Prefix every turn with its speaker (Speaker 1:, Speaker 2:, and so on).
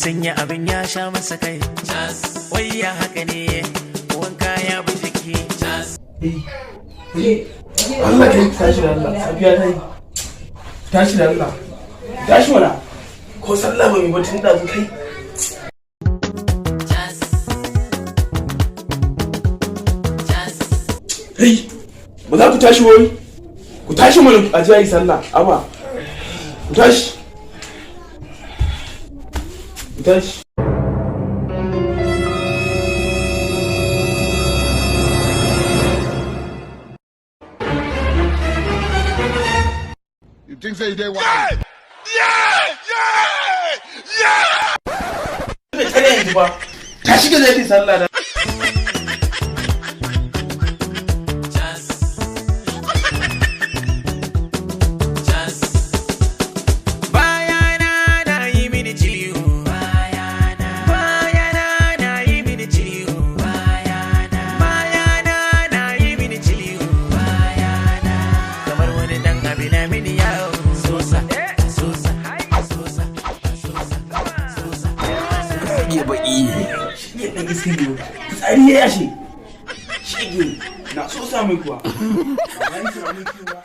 Speaker 1: Sun yi abin ya sha masa kai. Wai ya haka ne, wanka ya bi jiki.
Speaker 2: Allah, kai, tashi da Allah, safiya ta yi. Tashi da Allah, tashi mana. Ko sallah ba mai ba tun ɗazu, kai. Kai, ba za ku tashi wai? Ku tashi mana, a ji a yi sallah. Aba, ku tashi, ku tashi.
Speaker 3: You think say they want?
Speaker 2: Kada yanzu ba, tashi ka je ki sallah da.
Speaker 1: Bayana na yi mini ciwo. Bayana, bayana na yi mini ciwo. Bayana, bayana na yi mini ciwo. Bayana, kamar wani dan abi na mini yawo. Sosa, sosa, sosa, sosa, sosa.
Speaker 2: Shege baki, shege dan iskan ne. Tsari ya yashe, shege na so sa mai kuwa. Ba ni tunanin cewa